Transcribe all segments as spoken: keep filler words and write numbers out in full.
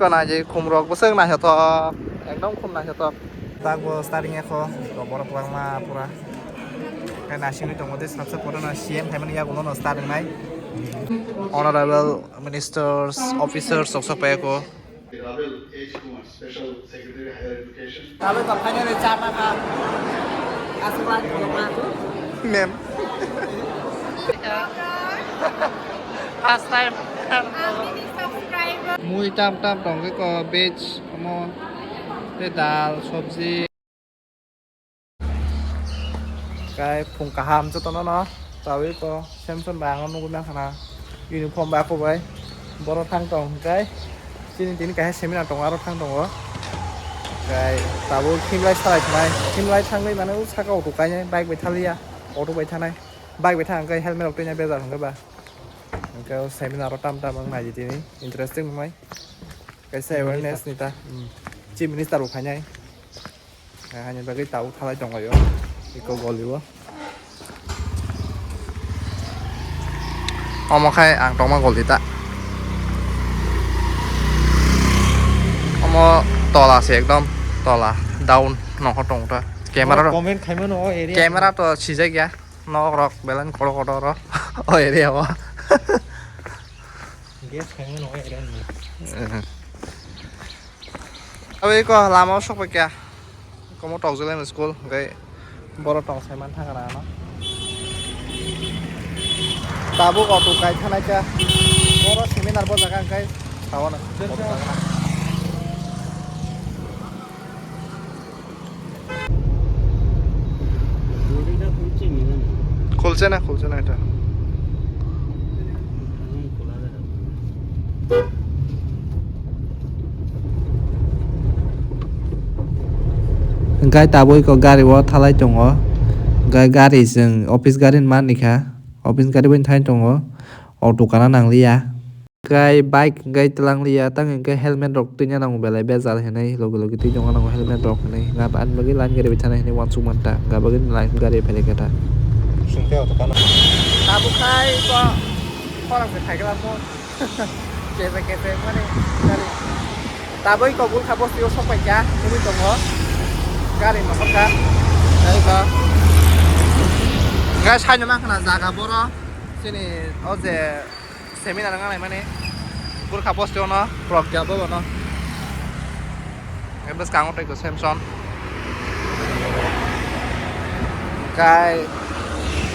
Ko naidi khumrok bwswk naithotok, ekdom khum naithotok. Tak bo starting ekho, to borok kwbangma pura. Kai nasingwi tongo de, sabsa photo no C M phaimani yagulo no starting nai. Honorable ministers, officers, sok sok phaiyakho. Ravel H Kumar, Special Secretary Higher Education. Ravel to finally cha ta kha. Aswk lai khulukma. Ma'am. First time. Mui tam tam tongwi ko veg omo tei dal, sobji. Kai phung kaham jotono no chawi ko Samson bai ang nugwi mankha na uniform bai ako bai boro thang tong kai chini tini kaisa seminar tongo aro thang tongo kai tabuk himlai salai thanai himlai thangwi mane o saka auto kainai bike bai thaliya auto bai thanai bike bai thang kai helmet rok twi nai bejal hwnkhe ba hwnkhe o seminar o tam tam wng nai di tini interesting wngnai kaisa awareness ni ta Chief Minister bo phainai. Ani bagwi tabuk thalai tonglaio. Iko golio. Omo khai ang tongma gol di ta. Omo tola se ekdom tola down nokho tong ta. Camera ro. Comment khaimano o area. Camera to sijak ya. Nok rok belai kotor kotor ro. O area o. Guess khaimano o area ni. Abo iko lama o sok pai kha. Komo tok jolai school hwnkhe boro tong sai man thang rano. Tabuk auto kai thanai kha. Boro seminar bo jaga hwnkhe sawana. খুলছে না, খুলছে না এটা। Hwnkhe tabuk iko gari o thalai tongo. Hwnkhe gari chwng office gari ni man ni kha. Office gari bai thai tongo. Auto kana nangliya. Kai bike kai twlang liya tang hwnkhe helmet rok twina nango belai bejal hinwi logi logi twi tongna nango helmet rok hinwi hwnkhe ani bagwi line gari bai thana hinwi uansuk manta hwnkhe bagwi line gari phai khe ta. Sungkhe auto kana. Tabuk khai ko khorang se phaikhe lamo kese kese mani gari. Tabuk ko bulkha bosti o sok pai kha hinwi tongo gari no hokha. Kai ko gai sai no mankha na jaga boro chini o je. Seminar wngna naimani Gurkha post ono Pragya Bhavan o. Bwskango tei Samson. Kai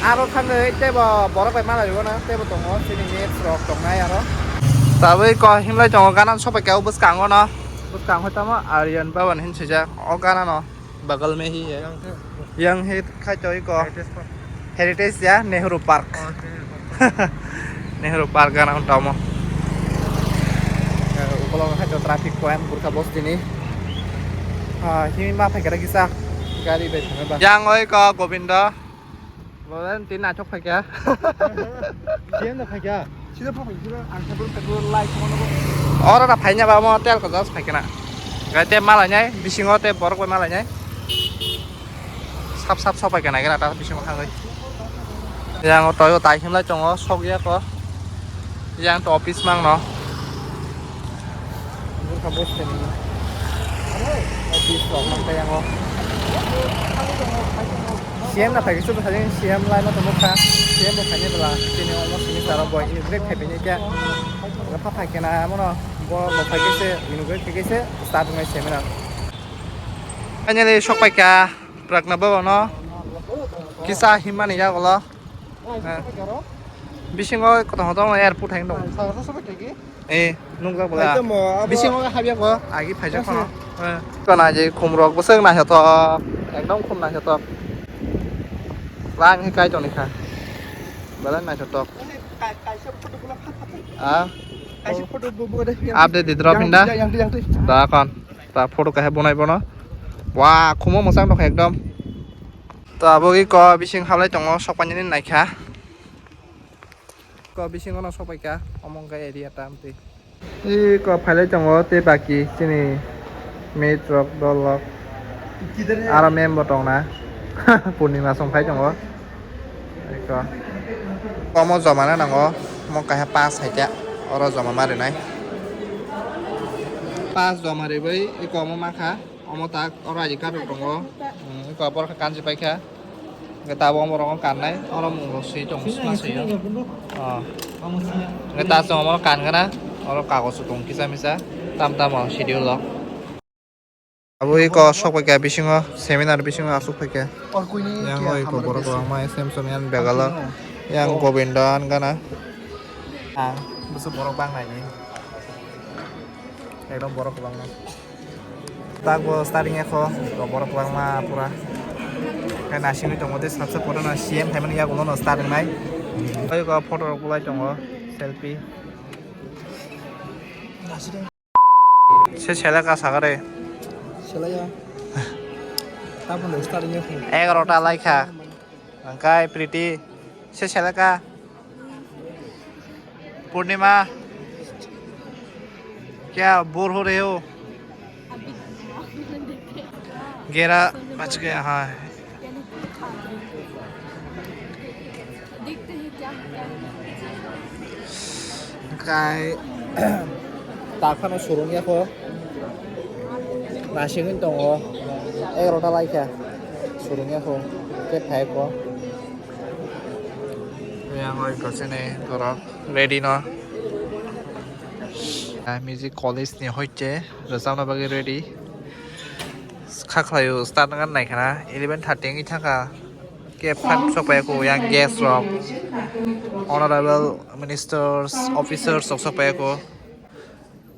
aro thangwi teibo borok bai malai rwna teibo tongo chini mates rok tongnai aro. Tabwi ko himlai tongo gana sopai kha bwskango no. Bwskango tamo Aryan Bhavan hin swijak o gana no. बगल में ही है। Yang he khai to iko. Heritage Park. Heritage ya, Nehru Park. Oh, Nehru Park. Nehru Park gana tamo. Ukolog khai to traffic point Gurkha bosti ni. Ah, himi ma phai kara kisa gari bai thangba. Yang oi ko Govinda. Bo tin naithok phai kha. Tin da phai kha. Sida phai kha, ang table table light mo no. Oro da phai nya ba mo tel ko just phai kha na. Gai te malai nai, bisingo te borok bai malai nai. Sap sap sopai kha na gira ta bisingo thangwi. Yang o toyo tai himlai tongo, sok ya ko. Yang to office mang no. Gurkha bosti ni. Office rok mang khe yango. C M na phai khe chuba sajeng C M lai ma tongmokha. C M bo phainai bwla. Chini omo simi saro bo inaugurate khai phainai khe. Pha phai khe na mono bo bo phai khe se inaugurate khai khe se start wngnai seminar. Finally sok pai kha Pragna Bhavan no. Kisa himmani yagulo. Bisingo kotor kotor airport hai dong. Eh, nukjak bwla. Bisingo habya ko agi phaijak kono. Kono je khumrok bwswk naithotok, ekdom khum naithotok. Lang hi kai toni kha. Bwla naithotok. Ah. Update di drop hinda. Da kon. Ta photo kahe bonai bono. Wah, khumo mwchang dok ekdom. To abo iko bising hablai tongo sokpainani naikha. Ko bisingo no sopaikha omo wngkha area ta amtwi. Iko phailai tongo tei baki chini mate rok dol rok. Aro mem bo tongna. Purnima song phai tongo. Iko. Omo joma na nango. Omo kaisa pass hai khe oro joma ma rinai. Pas joma ribai iko omo mankha, omo tak oro aji katok tongo. Hmm, iko borok kanji paikha. Hwnkhe tabuk omo rok kannai, oro mung rok swi tongo, sima swi o. Oh. Hwnkhe ta chwng omo kan gana, oro kagoz rok tongo kisa misa, tam tamo schedule rok. Abo iko sok paikha bisingo, seminar bisingo aswk paikha. Yang o iko borok kwbangma S M Somiyan Begalo, yang Govindan gana. Ang bwswk borok bang naini. Ekdom borok kwbangma. Tak bo starting ekho, iko borok kwbangma pura. Khe nasingwi tongo tei saksa photo no C M phaimani yagulo no start wngnai. Tei iko photo rok bulai tongo, selfie. Se seleka sakare. Selaya. Tapon start wngnai. Egarota laikha. Angkai Priti. Se seleka. Purnima, kya bore ho rahe ho? Gera bach gaya, ha. Kai takhano surung ya ko. Nasingin tongo. Egarota laikha. Surung ya ko. Ke phai ko. Yang oi ko sini borok ready no. Ah, music college ni hoite rwchapna bagwi ready. Kha khlaio start wngna nai khana eleven thirty wngwi thangkha. Khe fan sok pai ko yang guest rok, honorable ministers, officers rok sok pai ko.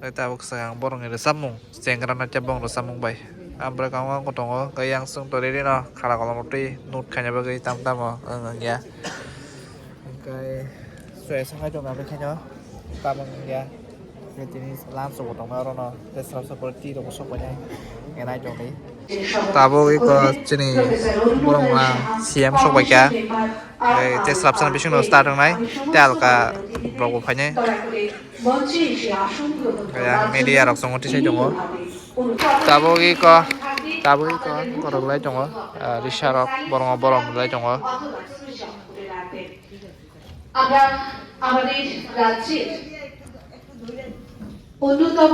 Tei tabuk swkang borokni rwchapmung, chengra naitya bong rwchapmung bai. Ang bwrwkang o tongo, tei yang chwng tori rino khara kolom rok twi note khaina bagwi tam tamo wng wng ya. Hwnkhe soya sangai tongna bagwi khaino tam wng ya. Tei tini lunch rokbo tongnai orono, tei swrapsa pore tea rokbo sok painai, enai tongdi. Tabuk iko chini borok rang C M sok bai kha. Tei, tei swrapsa ni bisingo start wngnai, tei alka borok bo phainai. Yang media rok chongo tisai tongo. Tabuk iko, tabuk iko borok lai tongo. Ah, risa rok borok borok lai tongo. আমরা আমাদের রাজ্যের অন্যতম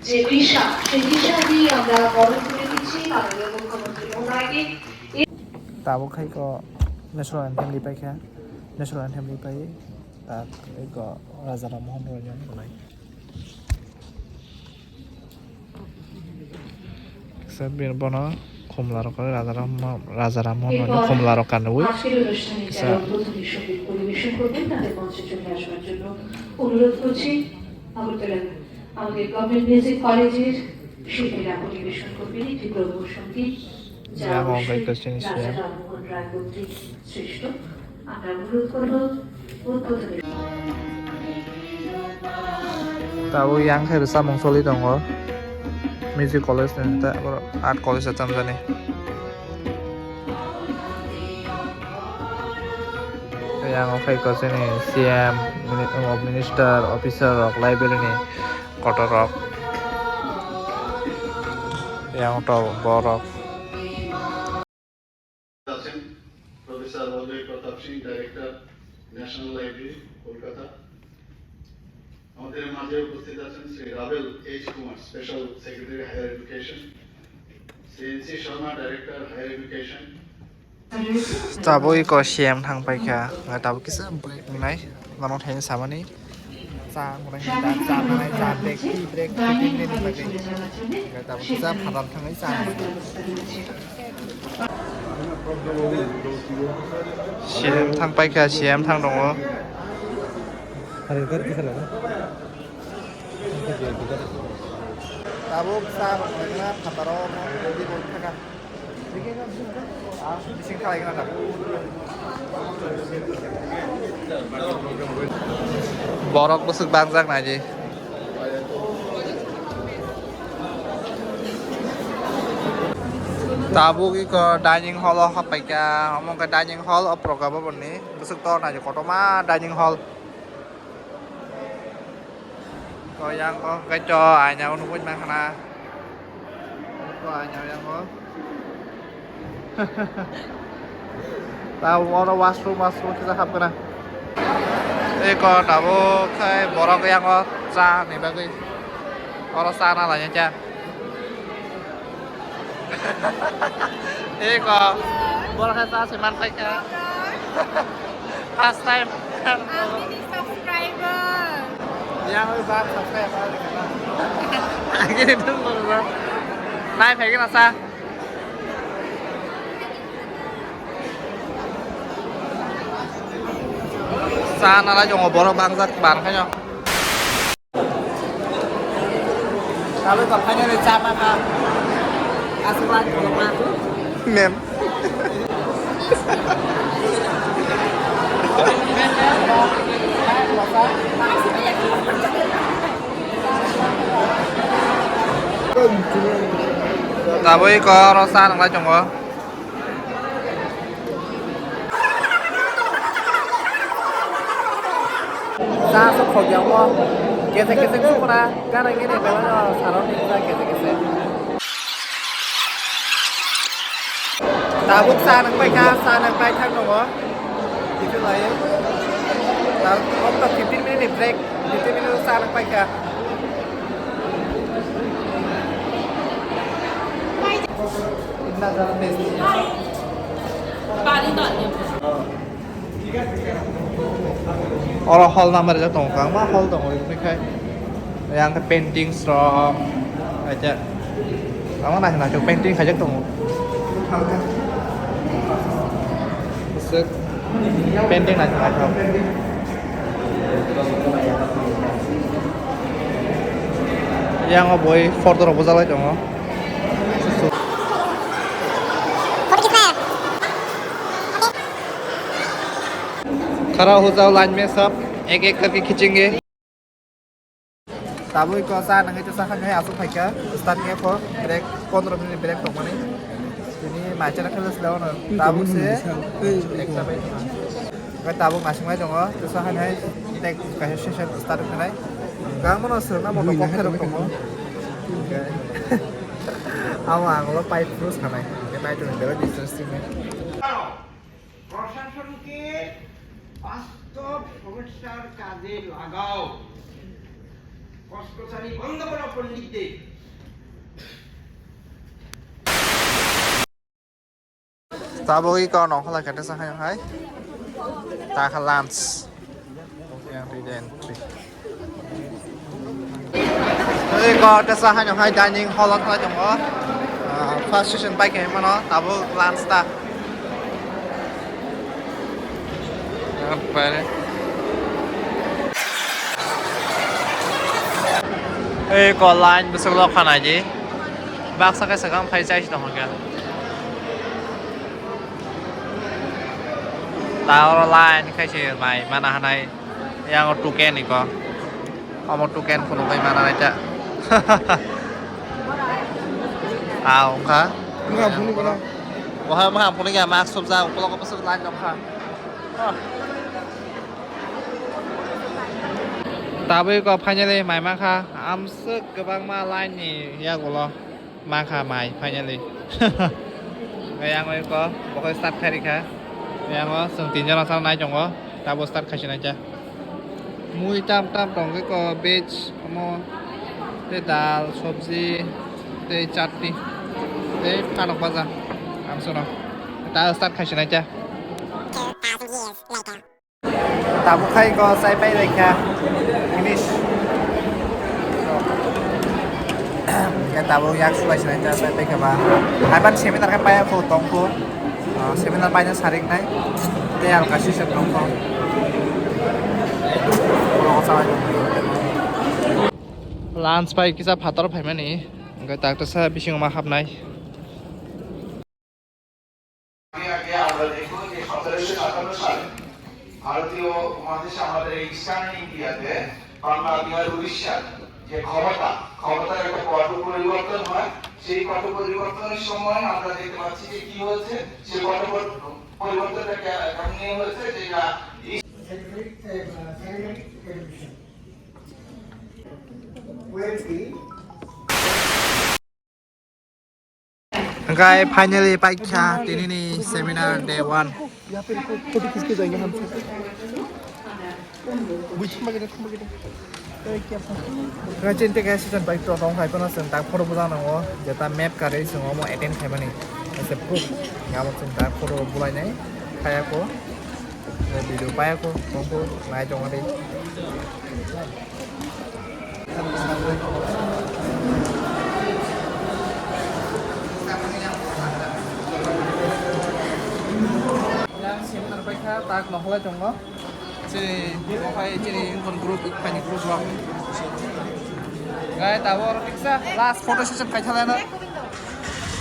যে দিশা, সেই দিশা দিয়ে আমরা বরণ করে দিচ্ছি মাননীয় মুখ্যমন্ত্রী মহোদয়কে। Tabuk khai ko national anthem ripai kha, national anthem ripai, tak eko Raja Ram Mohan Roy ni. Kisa bini bono khumla rok, Raja Ram, Raja Ram Mohan Roy ni khumla rok kanwi. আজকের অনুষ্ঠানে kisa যারা উদ্বোধনী সঙ্গীত পরিবেশন করবেন, তাদের মঞ্চে চলে আসবার জন্য অনুরোধ করছি। আগরতলা আমাদের গভর্নমেন্ট মিউজিক কলেজের শিল্পীরা পরিবেশন করবেন একটি প্রভু সঙ্গীত, যা Yang o অবশ্যই khaito chini রাজা siyam. রামমোহন রায় কর্তৃক সৃষ্ট। আমরা অনুরোধ করব উদ্বোধনী Tabuk yang khe rwchapmung choli tongo. Music college ni ta-, art college o tamjani. Yang o khai ko chini C M, mini-, minister, officer rok, library ni kotor rok. Yang to borok. আছেন professor Ajay Pratap Singh, director, national library, Kolkata. আমাদের মাঝে উপস্থিত আছেন Shri Rabel H Kumar, special secretary, higher education, Shri N C Sharma, director, higher education. Tabuk iko C M thang paikha, tabuk kisa break wngnai. Norok thaini samani cha, cha, cha, cha, break, tea break, fifteen minute bagwi. Tabuk kisa phatar thangwi cha. C M thang paikha, C M thang tongo. Tabuk cha rok phatar o, Borok bwswk bangjak naidi. Tabuk iko dining hall o happaikha, omo wngkha dining hall o Pragya Bhavan ni. Bwswk tor naidi, kotorma dining hall. Ko yang ko, kaitor aina o nugui mankha na. Ko aina yang ko. Ta oro washroom, washroom kisa hap kana. Eko tabuk khai borok yang o cha ni bagwi. Oro cha na lai cha. Eko, borok khe cha se man pai kha. First time. Ang nini subscriber. Yang oi bak subscriber. Agini dum borok. Nai phai khe na cha. Cha na lai jongo borok bangjak ban khaino. Tabuk ba finally cha ma kha. Aswk lang khulukma. Mem. Tabuk eko oro cha nang lai tongo. Cha sok khok ya mo. Kese kese sok na. Gara gini bela saro ni cha kese kese. Tabuk cha nang pai kha, cha nang pai thang nongo. Itu lai. Tabuk fifteen minute break, fifteen minute cha nang pai kha. Oro hall number jak tongo, kwbangma hall tongo, rikni khai. Yang khe paintings rok, aja. Kwbangma naithok naithok painting khaijak tongo. Bwswk painting naithok naithok. Yang o boi photo rok bwjalai tongo. Khara ho jao, line mein sab ek ek karke khichenge. Tabuk eko cha nang khe cha kha khe aswk phaikha, start khe pho break, pondro minute break tongmani. Tini mai chana khe sila ono. Tabuk se ekta bai. Oke, tabuk naisingbai tongo, teisa hai hai tek kaisa session start khnai. Gang mano sirna moto kok khe rok tongo. Amo ang ulo pipe phuru sanai. Nai tong bela distance tini. প্রশাসনকে বাস্তব সমস্যার কাজে লাগাও। কষ্টকারী বন্ধ করো পণ্ডিতদের। Tabuk eko nongkhor lai khe tesa hai hai. Ta kha lunch. Yang twi den twi. Eko tesa hai nong hai dining hall o thai tongo. Ah, first session pai khe mano tabuk lunch ta. Pare. Eko line bwswk lok khanai di. Baksa kaisa gam khai chai tong hwnkhe. Ta oro line khai se mai mana hanai. Yang o tuken iko. Omo tuken phunuk bai mana nai ta. Ah, wngkha. Wngkha phunuk na. Wahai wngkha phunuk ya mask sobjak, ukulok o bwswk line rok kha. Ah. Tabuk iko finally mai mankha. Amswk kwbangma line ni yagulo. Mankha mai, finally. Yang oi ko, bokoi start khai rikha. Yang o, chwng tinjon asal nai tongo, tabo start khaisi nai cha. Mui tam tam tong ko, veg, omo, tei dal, sobji, tei chutney, tei phanok baja, ang sono. Ta start khaisi nai cha. Two thousand years later. Tabuk khai ko chai pai lai kha. Finish. Khe tabuk yak sulai sinai ta chai pai kha ba. Haiban seminar khe paya pho tong pho. Ah, seminar paina sarik nai. Tei alka sisok tong pho. Lunch pai kisa phator phaimani. Hwnkhe takta sa bisingo ma hapnai. আগে আগে আমরা দেখব যে সতেরোশো সাতান্ন সালে ভারতীয় উপমহাদেশে আমাদের এই ইস্টার্ন ইন্ডিয়াতে বাংলা, বিহার, উড়িষ্যার যে ক্ষমতা, ক্ষমতার একটা পট পরিবর্তন হয়। সেই পট পরিবর্তনের সময় আমরা দেখতে পাচ্ছি যে কি হয়েছে, সেই পট পর-, পরিবর্তনটা কে-, কেমন নিয়ে হয়েছে, যেটা ইস- Hwnkhe finally paikha tinini seminar day one. यहाँ पे फोटो खींच के जाएंगे हम। बुझ मगे रे, मगे रे। Khe chini tei kaisa bike rok tong khai phano chwng tak photo bujak nango, jeta map karwi chwng omo attend khaimani. Kaisa proof. Amo chwng tak photo bulainai khayako. Video payako, tongkho, nai tongmani. Yang seminar paikha, tak nokhorlai tongo. Chini, okhai chini wngkon group, ikhani group rok. Gai tabor tiksa last photo session kaithalano.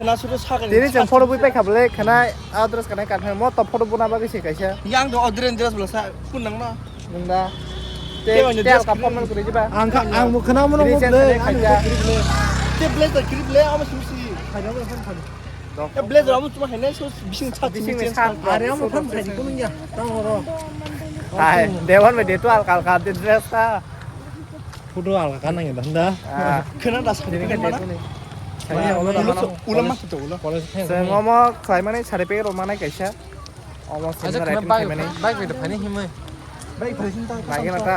Tini chwng photo bui paikha bwle khwnai address khwnai kaitha mo to photo buna bagwi se kaisa. Yang do odren dress bwla sa kun nang ma. Nungda. Te te alka formal kwrwi diba. Ang kha ang mo khwnamo no bwle. Te blazer kirip le ama simsi. Khaina mo phone khani. E blazer amo chuma hainai so bising chat bising chat. Are amo phone khani kun ya. Tang oro. Hai, dewan me detu alka alka dress ta. Photo alka ka nang da da. Ah. Khena da sa. Ulo ma to ulo. College friend. Chwng omo khlaimani certificate rok manai kaisa. Omo seminar attend khaimani. Bike bike phani himai. Bike phani ta. Bike na ta.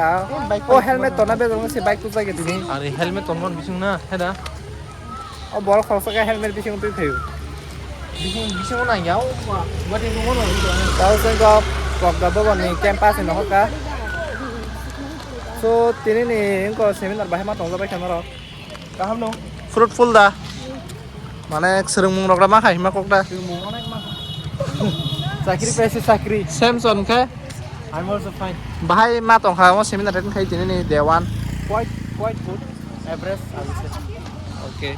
O helmet tona be jong se bike tu jage tini. Are helmet tonmon bising na heda. O bol khoroksa khe helmet bising twi thaio. Bising bising nang ya o. Tao sengkok Kokda Bhawan ni campus ni nohor ka. So tini ni engko seminar bahai ma tongjabai kha norok. Kaham no? Fruitful da. Mane swrwngmung rok ma khai hima kok da. Swrwngmung onek ma. Chakri paise chakri. Samson khe? I'm also fine. Bahai ma tong kha mo seminar attend khai tini ni day one. Quite quite good. Average I would say. Okay.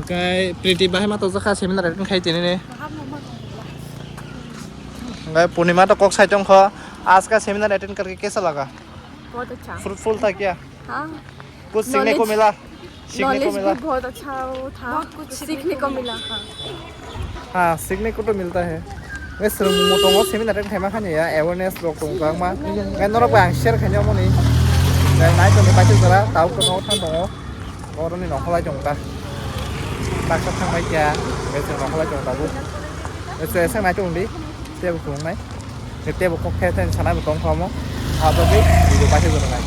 Oke Priti bahai ma tong kha seminar attend khai tini ni. Oke Purnima to kok sai tong kho. आज का seminar attend करके कैसा लगा? बहुत अच्छा। फ्रूटफुल था क्या? हाँ। कुछ सीखने को मिला? सीखने को मिला? बहुत अच्छा वो था। बहुत कुछ सीखने को मिला। हाँ। हाँ, सीखने को तो मिलता है। Ngai swrwngmung tongo seminar attend khaima khani ya awareness rok tong bangma. Ngai norok bai ang share khaini omoni. Ngai nai tongni paithak jora tabuk tongo thang tongo. Oroni nokholai tong ta. Baksa thangbai kya. Ngai chwng nokholai tong tabuk. Ngai chwng nai tong di. Tebo khulungnai. Tebo kok the the sanai bo tong kha omo. Abo di video paithak jora nai.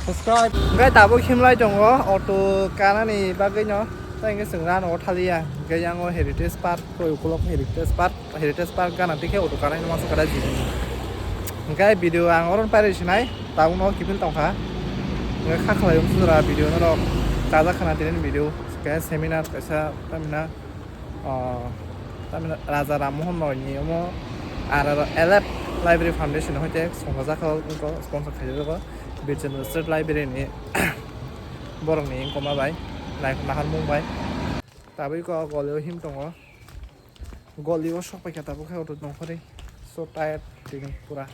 Subscribe. Ngai tabuk himlai tongo auto kanani bagwi no. Tei hwnkhe chwng rano o thaliya, hwnkhe yang o Heritage Park, koi ukulok Heritage Park, Heritage Park gana dikhe auto kanai no masa kada jini. Hwnkhe video ang oro pairwi sinai, tabuk no kiphil tongkha. Hwnkhe kha khlai wng sujura video norok chajak khana tini video, hwnkhe seminar kaisa tamina, ah, tamina Raja Ram Mohan Roy ni omo R R L F Library Foundation hoite songkha jakha wngkha sponsor khaijak jago Birchandra State Library ni. Borokni wngkoma bai nai-, naharmung bai. Tabuk o goli o him tongo. Goli o sok paikha tabuk khe auto nongkhorwi. So tired tini pura.